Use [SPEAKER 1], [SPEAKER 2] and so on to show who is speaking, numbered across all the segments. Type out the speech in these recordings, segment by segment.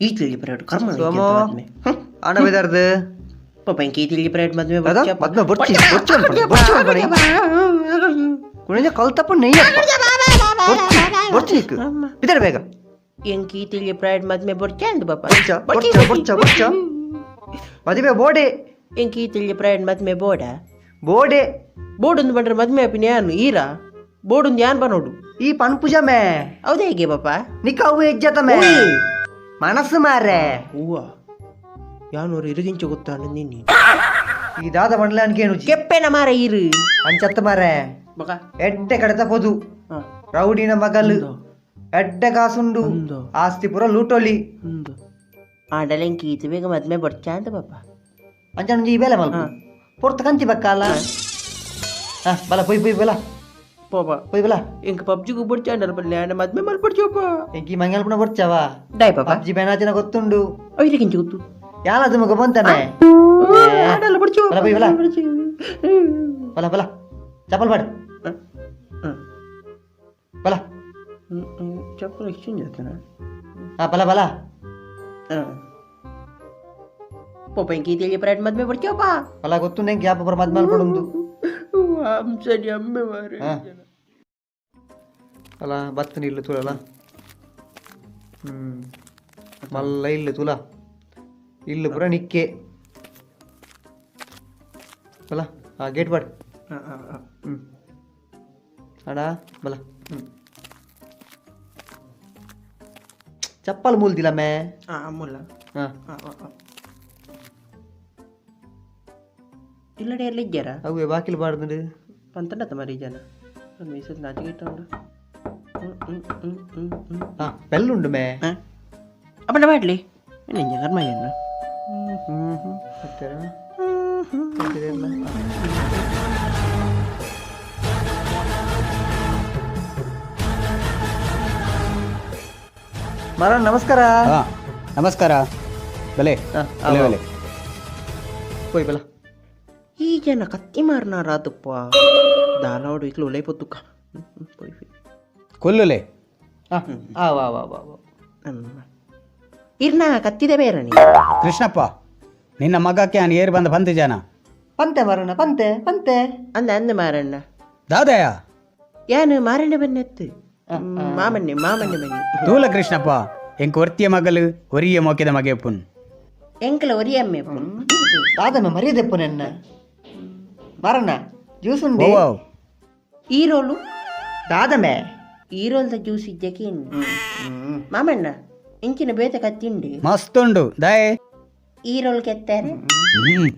[SPEAKER 1] ಈ ತಿಳಿ ಪರೇಡ್ ಕರ್ಮ.
[SPEAKER 2] ಸೋಮು. ಆಣ ಬಿದಾರ್ದು.
[SPEAKER 1] ಪಾಪ, ಇಂಕ ಈ ತಿಳಿ ಪರೇಡ್ ಮದ್ವೆ.
[SPEAKER 2] ಅದ ಮದ್ಮೆ ಬೊರ್ಚಿ ಬೊರ್ಚಿ ಅನ್ಪಣಿ, ಬೊರ್ಚಿ ಅನ್ಪಣಿ. ಕುಣಿಂಜ ಕಲ್ತಪ್ಪ ನೆಯ್ಯಪ್ಪ. ಬೊರ್ಚಿ ಬೊರ್ಚಿ ನಿಕ್ಕು ಬಿದಾರ ಬೇಗ.
[SPEAKER 1] ಎಂಕ್ ಈ ತಿಳಿ ಪರೇಡ್ ಮದ್ಮೆ ಬೊರ್ಚೆ ಅಂದ್ ಪಾಪ.
[SPEAKER 2] ಬೊರ್ಚ ಬೊರ್ಚ ಬೊರ್ಚ ಬೊರ್ಚ ಮದುವೆ ಬೋಡೆ.
[SPEAKER 1] ಎಂಕ್ ಈ ತಿಳಿ ಪರೇಡ್ ಮದ್ಮೆ ಬೋಡ.
[SPEAKER 2] ಬೋಡೆ.
[SPEAKER 1] ಬೋಡೊಂದು ಬಂಡ್ರೆ ಮದ್ಮೆ ಅಪಿನ ಯಾನು ಈರ ಬೋಡೊಂದು ಯಾನ್ ಬನೋಡು.
[SPEAKER 2] ಈ ಪನ್ಪುಜ ಮೇ.
[SPEAKER 1] ಹೌದಾ ಹೇಗೆ ಪಾಪ?
[SPEAKER 2] ನಿಕ್ಕ ಅವು ಹೆಜ್ಜತ ಮೇ ಮನಸ್ಸು ಮಾರ್ರೆ.
[SPEAKER 1] ಹೂವ ಯಾನೋರು ಇರುಗಿಂಚ ಗೊತ್ತಾನ ನಿನ್ನಿ.
[SPEAKER 2] ಈ ದಾದ ಬಂಡ್ಲೆ ಅನ್ಕೇನು.
[SPEAKER 1] ಕೆಪ್ಪೆನ ಮಾರ ಇರು.
[SPEAKER 2] ಅಂಚತ್ತ ಮಾರ್ರೆ.
[SPEAKER 1] ಬಕ.
[SPEAKER 2] ಎಡ್ಡೆ ಕಡೆತ ಪೊದು.
[SPEAKER 1] ಹಾ.
[SPEAKER 2] ರೌಡಿನ ಮಗಲು, ಎಡ್ಡೆ ಕಾಸುಂಡು.
[SPEAKER 1] ಉಂದು.
[SPEAKER 2] ಆಸ್ತಿ ಪೂರ ಲೂಟೊಲಿ.
[SPEAKER 1] ಉಂದು ಆಂಡಲ ಇಂಕ ಈತ ಬೇಗ ಮದ್ಮೆ ಬೊರ್ಚ ಅಂತ ಪಾಪ.
[SPEAKER 2] ಅಂಚ ಈ ಬೇಲೆ ಮಲ್ಪ ಪೊರ್ತ ಕಂತಿ ಬಕ್ಕಾಲ. ಹಾ ಬಲ, ಪೊಯ್ ಪೊಯ್ ಬಲ.
[SPEAKER 1] ಪಾಪ.
[SPEAKER 2] ಪೊಯ್ ಬಲ.
[SPEAKER 1] ಇಂಕ ಪಬ್ಜಿಗೂ ಬೊರ್ಚ ಅಂಡಲ ಬಲ್ಲೆ ಆಂಡ ಮದ್ಮೆ ಮಲ್ಪಡ್ಚೋಪ.
[SPEAKER 2] ಎಂಕಿ ಮಂಗಲ್ಪುನ ಬೊರ್ಚವ.
[SPEAKER 1] ಡಾಯ್ ಪಾಪ?
[SPEAKER 2] ಪಬ್ಜಿ ಬೇನಾಚಿನ ಗೊತ್ತುಂಡು.
[SPEAKER 1] ಇರುಗಿಂಚ ಗೊತ್ತು.
[SPEAKER 2] ಯಾಲದು ಮಗ ಬಂತಾನೆ.
[SPEAKER 1] ಆಂಡಲ ಬೊರ್ಚೋ.
[SPEAKER 2] ಬಲ ಪೊಯ್ ಬಲ. ಬಲ ಬಲ, ಚಪ್ಪಲ್ ಪಾಡು. ಬಲ.
[SPEAKER 1] ಚಪ್ಪಲ್ ಎಕ್ಸ್ಚೇಂಜ್ ಆಗ್ತಾನ.
[SPEAKER 2] ಹಾ ಬಲ ಬಲ.
[SPEAKER 1] ಪಾಪ, ಇಂಕ ಈ ತಿಳಿ ಪರೇಡ್ ಮದ್ಮೆ ಬೊರ್ಚೋಪ.
[SPEAKER 2] ಬಲ, ಗೊತ್ತುಂಡು ಎಂಕಿ ಯಾಪ ಪುರ ಮದ್ಮೆ ಮಲ್ಪಡುಂದು.
[SPEAKER 1] ಸರಿ ಅಮ್ಮೆ ಮಾರೆ.
[SPEAKER 2] ಹಾ ಅಲ್ಲ, ಬತ್ತನ ಇಲ್ಲು ತುಲಲ್ಲ. ಹ್ಮ್ ಮಲ್ಲ ಇಲ್ಲು ತುಲ, ಇಲ್ಲು ಪೂರ ನಿಕ್ಕೆ ಬಲ. ಆ ಗೇಟ್ ಬಾಡ್. ಹ್ಮ್ ಅಡ ಬಲ. ಹ್ಮ್ ಚಪ್ಪಲ್ ಮೂಲ್ದಿಲ್ಲ ಮೇ.
[SPEAKER 1] ಆ ಮುಲ್ಲ.
[SPEAKER 2] ಹಾ.
[SPEAKER 1] ಇಲ್ಲಡೆ ಎಲ್ಲ ಇದ್ದಾರಾ?
[SPEAKER 2] ಅವು ಬಾಕಿಲ್ ಬಾರ್ದು.
[SPEAKER 1] ಪಂತಂಡತ್ತ ಮರಿ ಜನ ಮೀಸಲು ನಾಚಿಕೆ ಉಂಡು. ಹ್ಮ್ ಹ್ಮ್ ಹ್ಮ್ ಹ್ಮ್ ಹ್ಮ್.
[SPEAKER 2] ಹಾ ಬೆಲ್ ಉಂಡು ಮೇ.
[SPEAKER 1] ಅಪ್ಪಂಡ ಮಾಡಲಿ ನಿಂಜ ಕರ್ಮ ಏನು.
[SPEAKER 2] ಹತ್ತಿರ. ಮರ ನಮಸ್ಕಾರ.
[SPEAKER 3] ಹಾ ನಮಸ್ಕಾರ, ಬಲೆ.
[SPEAKER 2] ಹಾ,
[SPEAKER 3] ಬಲೆ ಬಲೆ.
[SPEAKER 2] ಹೋಯ್ ಬಲ.
[SPEAKER 1] ಈ ಜನ ಕತ್ತಿ ಮಾರ್ನಾರಾತಪ್ಪ ದಾಲಾವಡು ಇಕ್ಲು ಉಲೈ ಪೊತ್ತುಕ ಪೋಯ್.
[SPEAKER 3] ಕೊಲ್ಲುಲೆ.
[SPEAKER 2] ಹಾ ಆ ವಾ ವಾ ವಾ ವಾ.
[SPEAKER 1] ಇರ್ನ ಕತ್ತಿದೆ ಬೇರಣಿ.
[SPEAKER 3] ಕೃಷ್ಣಪ್ಪ, ನಿನ್ನ ಮಗಕ್ಕೆ ನಾನು ಏರು ಬಂದ ಪಂತ ಜನ.
[SPEAKER 2] ಪಂತೆ ಮರಣ, ಪಂತೆ ಪಂತೆ.
[SPEAKER 1] ಅಂದ ಅಂದ ಮಾರಣ್ಣ.
[SPEAKER 3] ದಾದಯ.
[SPEAKER 1] ಯಾನು ಮಾರಣ್ಣ ಬನ್ನೆತ್ತು, ಮಾಮನ್ನೆ ಮಾಮನ್ನೆ ಬನ್ನಿ.
[SPEAKER 3] ತೂಲ ಕೃಷ್ಣಪ್ಪ, ಎಂಕ್ ಒರ್ತಿಯ ಮಗಲು ಒರಿಯ ಮೋಕಿದ ಮಗೆಪ್ಪುನ್.
[SPEAKER 1] ಎಂಕಲ ಒರಿಯಮ್ಮೆ.
[SPEAKER 2] ದಾದಮ್ಮ ಮರ್ಯಾದೆಪ್ಪು ನನ್ನ ಮರಣ ಜ್ಯೂಸ್ ಉಂಡೆ.
[SPEAKER 3] ಓ.
[SPEAKER 1] ಈ ರೋಲು.
[SPEAKER 2] ದಾದಮೆ.
[SPEAKER 1] ಈ ರೋಲ್ದ ಜ್ಯೂಸ್ ಇದ್ದಕ್ಕೆ ಮಾಮಣ್ಣ ಇಂಚಿನ ಬೇತೆ ಕತ್ತಿಂಡಿ.
[SPEAKER 3] ಮಸ್ತುಂಡು ದಾಯೆ.
[SPEAKER 1] ಈ ರೋಲ್ ಕೆತ್ತಾರೆ.
[SPEAKER 3] ಹ್ಮ್.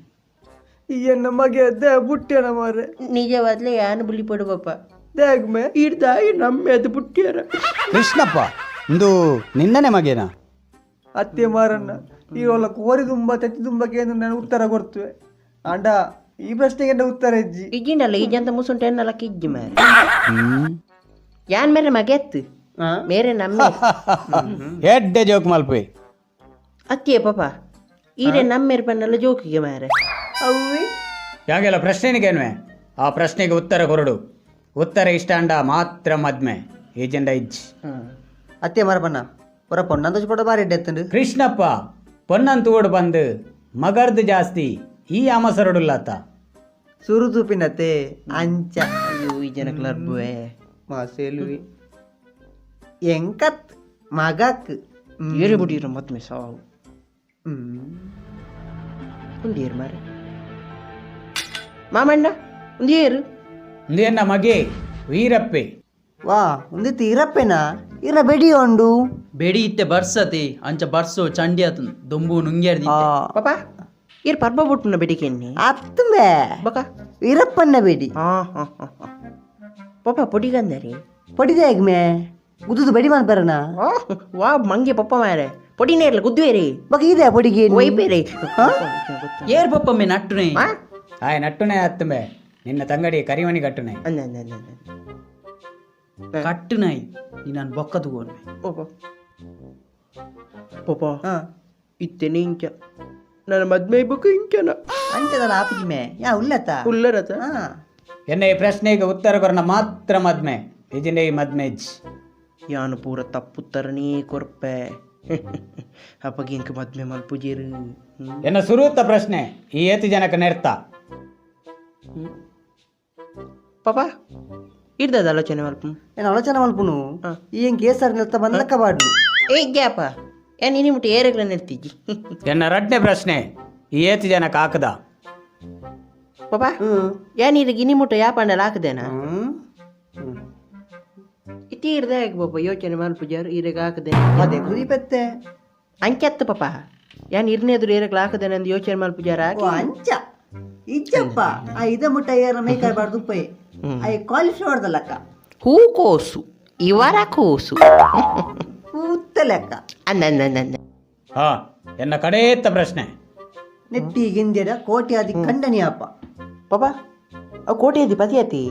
[SPEAKER 2] ಎನ್ನ ಮಗೆ they ಬುಟ್ಟಿಯನ ಮಾರೆ.
[SPEAKER 1] ನಿಜವಾದ್ಲೆ ಯಾನು ಬುಲಿ ಪಡುವಪ್ಪ.
[SPEAKER 2] ದೇಗ್ಮೆ.
[SPEAKER 1] ಈರ್ದಾಯಿ ನಮ್ಮೆ ಅದು ಬುಟ್ಟಿಯರ.
[SPEAKER 3] ಕೃಷ್ಣಪ್ಪ, ಇಂದು ನಿನ್ನನೆ ಮಗೇನಾ?
[SPEAKER 2] ಅತ್ತೆ ಮಾರಣ್ಣ, ಈ ರೋಲ ಕೋರಿ ತುಂಬ ತೆತ್ತಿ ತುಂಬಕ್ಕೆ ನಾನು ಉತ್ತರ ಕೊಡ್ತುವೆ ಅಂಡ ಈ ಪ್ರಶ್ನೆಗೆ ನನ್ನ ಉತ್ತರ ಇಜ್ಜಿ.
[SPEAKER 1] ಇಜ್ಜಿಂಡಲ್ಲ, ಈ ಜಂತ ಮುಸುಂಟು ಎನ್ನಲ ಕಿಜ್ಜಿ ಮಾರೆ.
[SPEAKER 3] ಹ್ಮ್.
[SPEAKER 1] ಯಾನ್ ಮೇರೆ ಮಗೆತ್ತು ಮೇರೆ ನಮ್ಮೆ.
[SPEAKER 3] ಎಡ್ಡೆ ಜೋಕ್ ಮಲ್ಪೆ.
[SPEAKER 1] ಅತ್ತಿಯೇ ಪಾಪ, ಈರೆ ನಮ್ಮೇರ್ ಬನ್ನಲ್ಲ ಜೋಕಿಗೆ ಮಾರೆ.
[SPEAKER 2] ಅವ್ವೆ.
[SPEAKER 3] ಯಾಗೆಲ್ಲ ಪ್ರಶ್ನೆಗೇನ್ವೆ, ಆ ಪ್ರಶ್ನೆಗೆ ಉತ್ತರ ಕೊರಡು. ಉತ್ತರ ಇಷ್ಟ ಅಂಡ ಮಾತ್ರ ಮದ್ಮೆ, ಏಜೆಂಡ ಇಜ್ಜಿ.
[SPEAKER 2] ಅತ್ತೆ ಮರಪಣ್ಣ ಪುರ ಪೊನ್ನಂದೋಜ್ ಪಡ ಬಾರಿ ಎಡ್ಡೆ.
[SPEAKER 3] ಕೃಷ್ಣಪ್ಪ, ಪೊನ್ನಂತೂಡು ಬಂದು ಮಗರ್ದು ಜಾಸ್ತಿ ಈ ಅಮಸರಡುಲ್ಲತ್ತ.
[SPEAKER 2] ಸುರು ತೂಪಿನತ್ತೆ ಅಂಚ.
[SPEAKER 1] ಅಯ್ಯೋ, ಈ ಜನ ಕ್ಲರ್ಬುವೆ.
[SPEAKER 2] ಮಾಸೇಲುವಿ ಎಂಕತ್ ಮಗಕ್.
[SPEAKER 1] ಏರೆ ಬುಡಿರ ಮದ್ಮೆ ಸಾವು.
[SPEAKER 2] ಹ್ಮ್.
[SPEAKER 1] ಒಂದು ಏರು ಮಾರೆ ಮಾಮಣ್ಣ, ಒಂದು ಏರು.
[SPEAKER 3] ಎನ್ನ ಮಗೆ ವೀರಪ್ಪೆ.
[SPEAKER 2] ವಾ, ಒಂದು ತೀರಪ್ಪೆನಾ ಇರ ಬೆಡಿ ಉಂಡು.
[SPEAKER 4] ಬೆಡಿ ಇತ್ತೆ ಬರ್ಸತಿ, ಅಂಚ ಬರ್ಸೋ ಚಂಡಿ ಆತನ್ ದೊಂಬು ನುಂಗ್ಯಾರ್ದಿ.
[SPEAKER 1] ಪಾಪ, ಏರ್ ಪರ್ಬ ಬುಟ್ಟುನ ಬೆಡಿಕೆನ್ನಿ.
[SPEAKER 2] ಅತ್ತುಂಬೆ.
[SPEAKER 1] ಬಕ.
[SPEAKER 2] ವೀರಪ್ಪನ್ನ ಬೆಡಿ.
[SPEAKER 1] ಹಾ ಹಾ ಹಾ ಪಾಪ, ಪೊಡಿಗಂದರೆ.
[SPEAKER 2] ಪಡಿದೆ ಗುದ್ದುದು ಬಡಿ ಮಾಡ್ಬಾರಣ.
[SPEAKER 1] ವಾ ಮಂಗೆ ಪಪ್ಪ ಮಾರೆ, ಪೊಡಿ ನೇರ್ಲ ಗುದ್ದುವೇರಿ.
[SPEAKER 2] ಬಕ ಇದೆ ಪೊಡಿಗೆ.
[SPEAKER 1] ಒಯ್ಬೇರಿ.
[SPEAKER 4] ಏರ್ ಪಪ್ಪಮ್ಮೆ ನಟ್ಟುನೆ.
[SPEAKER 3] ಆಯ್ ನಟ್ಟುನೆ ಅತ್ತುಂಬೆ, ನಿನ್ನ ತಂಗಡಿ ಕರಿಮಣಿ ಕಟ್ಟುನೆ.
[SPEAKER 1] ಅಂದ ಅಂದ ಅಂದ ಅಂದ.
[SPEAKER 4] ಕಟ್ಟು ನಾಯಿ ನೀ, ನಾನು ಬೊಕ್ಕ ತಗೋನ್ಮೆ.
[SPEAKER 1] ಪಾಪ ಪಾಪ, ಇತ್ತೇನೆ ಇಂಚ ನನ್ನ ಮದ್ಮೆ ಬುಕ್ ಇಂಚನ.
[SPEAKER 2] ಅಂಚದಲ್ಲ ಆಪಿಜಿಮೆ ಯಾ ಉಲ್ಲತ್ತ.
[SPEAKER 1] ಉಲ್ಲರತ.
[SPEAKER 2] ಹಾ.
[SPEAKER 3] ಎನ್ನ ಈ ಪ್ರಶ್ನೆಗೆ ಉತ್ತರ ಕೊರನ ಮಾತ್ರ ಮದ್ಮೆ, ಏಜೆಂಡ ಈ ಮದ್ಮೆ ಇಜ್ಜಿ.
[SPEAKER 1] ಯಾನು ಪೂರ ತಪ್ಪುತ್ತರನೇ ಕೊರ್ಪೆ. ಅಪ್ಪಗೆ ಇಂಕ ಮದ್ಮೆ ಮಲ್ಪುಜೇರು.
[SPEAKER 3] ಎನ್ನ ಸುರೂತ ಪ್ರಶ್ನೆ, ಈ ಏತಿ ಜನಕ್ಕೆ ನೆರ್ತ?
[SPEAKER 1] ಪಾಪ, ಇರ್ದದ ಆಲೋಚನೆ ಮಲ್ಪ.
[SPEAKER 2] ಏನು ಆಲೋಚನೆ ಮಲ್ಪುನು? ಈ ಹೆಂಗೆ ಕೇಸರ್ ನಿಲ್ತ ಬಂದಕ್ಕ ಬಾಡ್ಲು.
[SPEAKER 1] ಏ ಗ್ಯಾಪ, ಏನ್ ಇನಿ ಮುಟ್ಟ ಏರೆಗ್ಲ ನೆರ್ತಿಜ್ಜಿ.
[SPEAKER 3] ಎನ್ನ ರಡ್ನೇ ಪ್ರಶ್ನೆ, ಈ ಏತಿ ಜನಕ್ಕೆ ಹಾಕದ?
[SPEAKER 1] ಪಾಪ, ಏನ್ ಇರಗ ಇನಿ ಮುಟ್ಟ ಯಾಪಂಡಲ ಹಾಕದೇನಾ? ಇತ್ತಿ ಇರ್ದ ಪಾಪ, ಯೋಚನೆ ಮಲ್ಪುಜಾರು, ಇರಗ ಹಾಕದೆ.
[SPEAKER 2] ಅದೇ ಕುದಿಪೆತ್ತೆ.
[SPEAKER 1] ಅಂಕೆತ್ತ ಪಾಪ, ಏನ್ ಇರ್ನೇದ್ರು ಏರಗ್ಲ ಹಾಕದೇನೆ ಅಂದ್ ಯೋಚನೆ ಮಲ್ಪುಜಾರ.
[SPEAKER 2] ಓ, ಅಂಚ ಇಜ್ಜಪ್ಪ. ಆ ಇದ ಮುಟ್ಟ ಏರ ಮೇಕಾಯ್ ಬಾರ್ದು ಉಪ್ಪೆ I cauliflower ಲೆಕ್ಕ.
[SPEAKER 1] ಹೂಕೋಸು, ಇವರ ಕೋಸು.
[SPEAKER 2] ಪೂತ್ತ ಲೆಕ್ಕ.
[SPEAKER 1] ಅನ್ನ.
[SPEAKER 3] ಹಾ, ಎನ್ನ ಕಡೇತ್ತ ಪ್ರಶ್ನೆ.
[SPEAKER 2] ನೆಟ್ಟಿ ಗಿಂದೆಡ ಕೋಟಿ ಅದಿ ಖಂಡನಿ ಅಪ್ಪ.
[SPEAKER 1] ಪಾಪ, ಅವು ಕೋಟೆ ಅದಿ ಪತಿ ಅತಿ.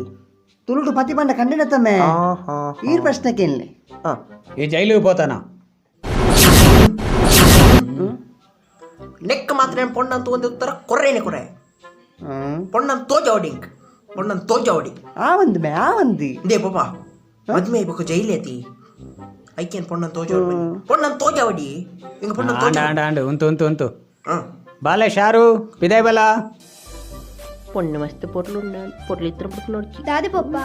[SPEAKER 2] ತುಳುಟು ಪತಿ ಬಂಡ ಖಂಡನೆ ತಮ್ಮೆ. ಈ ಪ್ರಶ್ನೆ ಕೇಳಲಿ.
[SPEAKER 3] ಈ ಜೈಲಿಗೆ ಪೋತಾನ?
[SPEAKER 1] ನೆಕ್ ಮಾತ್ರ ಪೊಣ್ಣಂತ ಒಂದು ಉತ್ತರ ಕೊರ್ರೇನೆ ಕೊರೆ. ಪೊಣ್ಣನ್ ತೋಜವಡಿಂಕ್, ಪೊಣ್ಣನ್ ತೋಜವಡಿ.
[SPEAKER 2] ಆ ಒಂದು ಮೇ, ಆ ಒಂದು.
[SPEAKER 1] They ಪಾಪ, ಮದ್ಮೆ ಬೊಕ್ಕ ಜೈಲೇತಿ ಐಕೇನ್ ಪೊಣ್ಣನ್ ತೋಜವಡಿ, ಪೊಣ್ಣನ್ ತೋಜವಡಿ ಹಿಂಗ ಪೊಣ್ಣನ್.
[SPEAKER 3] ಆಂಡ ಆಂಡ ಆಂಡ್, ಉಂತು ಉಂತು ಉಂತು. ಬಾಲೆ ಶಾರು, ಪಿದಾಯ್ ಬಲ.
[SPEAKER 1] ಪೊಣ್ಣು ಮಸ್ತ್ ಪೊರ್ಲು, ಪೊರ್ಲು ಇತ್ರ ಪೊರ್ಲು.
[SPEAKER 5] ದಾದಿ ಪಪ್ಪ?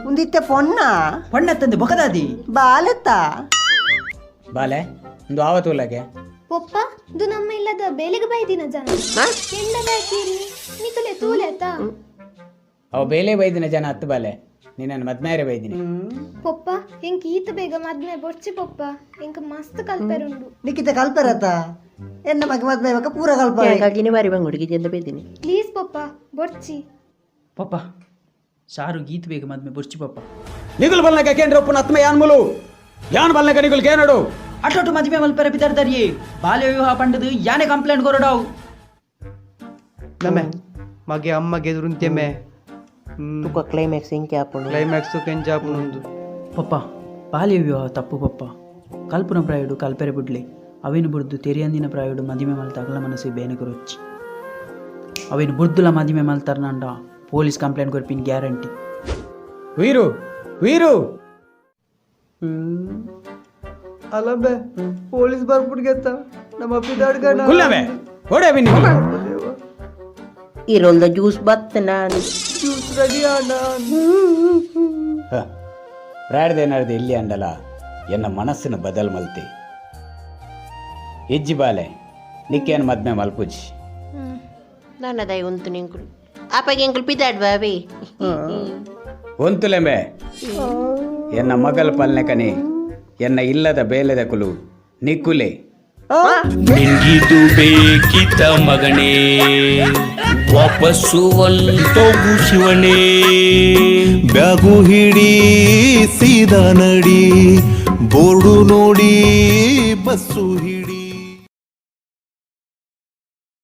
[SPEAKER 2] ಒಂದಿತ್ತೆ ಪೊಣ್ಣ.
[SPEAKER 4] ಪೊಣ್ಣತ್ತಂದು ಬೊಕದಾದಿ?
[SPEAKER 2] ಬಾಲೆತ್ತ.
[SPEAKER 3] ಬಾಲೆ, ಒಂದು ಆವತ್ತುಲ್ಲಗೆ.
[SPEAKER 5] ಪೊಪ್ಪ, ಇದು ನಮ್ಮ ಇಲ್ಲದ ಬೇಲೆಗೆ ಬೈದಿನ ಜನ ಕೆಂಡದ ಹಾಕಿರಿ ನಿಕಲೆ ತೂಲೆತ.
[SPEAKER 3] ಅವ ಬೇಲೆ ಬೈದಿನ ಜನ ಹತ್ತು ಬಾಲೆ, ನಿನ್ನನ್ನು ಮದ್ಮೇರೆ ಬೈದಿನಿ.
[SPEAKER 5] ಪೊಪ್ಪ, ಎಂಕ್ ಈತ ಬೇಗ ಮದ್ಮೆ ಬೊರ್ಚಿ ಪೊಪ್ಪ, ಎಂಕ್ ಮಸ್ತ್ ಕಲ್ಪೆರುಂಡು.
[SPEAKER 2] ನಿಕ್ಕಿತ ಕಲ್ಪರತ ಎನ್ನ ಮಗ ಮದ್ವೆ ಬಕ್ಕ ಪೂರ ಕಲ್ಪ.
[SPEAKER 1] ಬಾರಿ ಬಂಗ್ ಹುಡುಗಿ ಜಂದ ಬೇದಿನಿ.
[SPEAKER 5] ಪ್ಲೀಸ್ ಪೊಪ್ಪ, ಬೊರ್ಚಿ.
[SPEAKER 4] ಪಪ್ಪ, ಸಾರು ಗೀತ್ ಬೇಗ ಮದ್ಮೆ ಬೊರ್ಚಿ ಪಪ್ಪ.
[SPEAKER 3] ನಿಗುಲ್ ಬಲ್ನಕ ಕೇಂದ್ರ ಒಪ್ಪುನ ಆತ್ಮ ಯಾನ್ಮುಲು ಯಾನ್ ಬಲ್ನಕ ನಿಗುಲ್ ಕೇನಡು.
[SPEAKER 4] ಅಟೋಟು ಮದ್ಮೆ ಮಲ್ಪೆರ ಬಿದರ್ದರಿಯೇ, ಬಾಲ್ಯ ವಿವಾಹ ಪಂಡದು ಯಾನೆ ಕಂಪ್ಲೇಂಟ್ ಕೊರಡಾವು.
[SPEAKER 2] ನಮ್ಮೆ ಮಗೆ ಅಮ್ಮಗೆ ಎದುರುಂತೆಮೆ.
[SPEAKER 1] ತುಕ ಕ್ಲೈಮ್ಯಾಕ್ಸ್ ಎಂಕೆ ಆಪುಂಡು?
[SPEAKER 2] ಕ್ಲೈಮ್ಯಾಕ್ಸ್ ಕೆಂಜಾಪುನೊಂದು.
[SPEAKER 4] ಪಪ್ಪ, ಬಾಲ್ಯ ವಿವಾಹ ತಪ್ಪು ಪಪ್ಪ. ಕಲ್ಪನ ಪ್ರಾಯುಡು ಕಲ್ಪೆರೆ ಬುಡ್ಲೆ. ಅವೇನು ಬುಡ್ದು ತೆರಿಯಂದಿನ ಪ್ರಾಯುಡು ಮದಿಮೆ ಮಲ್ತ ಅಗಲ ಮನಸ್ಸು ಬೇನೆ ಕೊರೊಚ್ಚಿ. ಅವೇನು ಬುರ್ದುಲ ಮದಿಮೆ ಮಲ್ತಾರ್ನಂಡ ಪೊಲೀಸ್ ಕಂಪ್ಲೇಂಟ್ ಕೊರ್ಪಿನ ಗ್ಯಾರಂಟಿ.
[SPEAKER 3] ವೀರು, ವೀರು.
[SPEAKER 2] ಅಲ್ಲಂಬೆ, ಪೊಲೀಸ್ ಬರ್ಬಿಡ್ಗೆತ್ತ ನಮ್ಮ ಅಪ್ಪಿದಾಡ್ಗಣ.
[SPEAKER 3] ಕುಲ್ಲವೇ ಓಡೇ ಬಿನ್ನಿ.
[SPEAKER 1] ಇರೋಲ್ದ ಜ್ಯೂಸ್ ಬತ್ತ ನಾನು.
[SPEAKER 2] ಜ್ಯೂಸ್ ರೆಡಿ ಅಣ್ಣ.
[SPEAKER 3] ಪ್ರಾಯದೇನಾರ್ದು ಎಲ್ಲಿ ಅಂಡಲ ಎನ್ನ ಮನಸ್ಸಿನ ಬದಲ್ ಮಲ್ತಿ ಇಜ್ಜಿ ಬಾಲೆ, ನಿಕ್ಕೇನು ಮದ್ಮೆ ಮಲ್ಪುಜಿ.
[SPEAKER 1] ನಾನದಾಯ ಉಂತು ನಿಂಕುಲು ಆಪಗೆ ಎಂಕುಲು ಪಿದಾಡ್ಬಾವೆ.
[SPEAKER 3] ಒಂತುಲೆಂಬೆ, ಎನ್ನ ಮಗಲ್ ಪಲ್ನೆಕನಿ ಎನ್ನ ಇಲ್ಲದ ಬೇಲೆದ ಕುಲು ನಿಕ್ಕುಲೆ.
[SPEAKER 6] ನಿನ್ಗಿದು ಬೇಕಿತ ಮಗನೇ, ವಾಪಸ್ಸು ಒಂದೋಗು ಶಿವನೇ.
[SPEAKER 7] ಬ್ಯಾಗು ಹಿಡಿ ಸೀದಾ ನಡಿ, ಬೋರ್ಡು ನೋಡಿ ಬಸ್ಸು ಹಿಡಿ.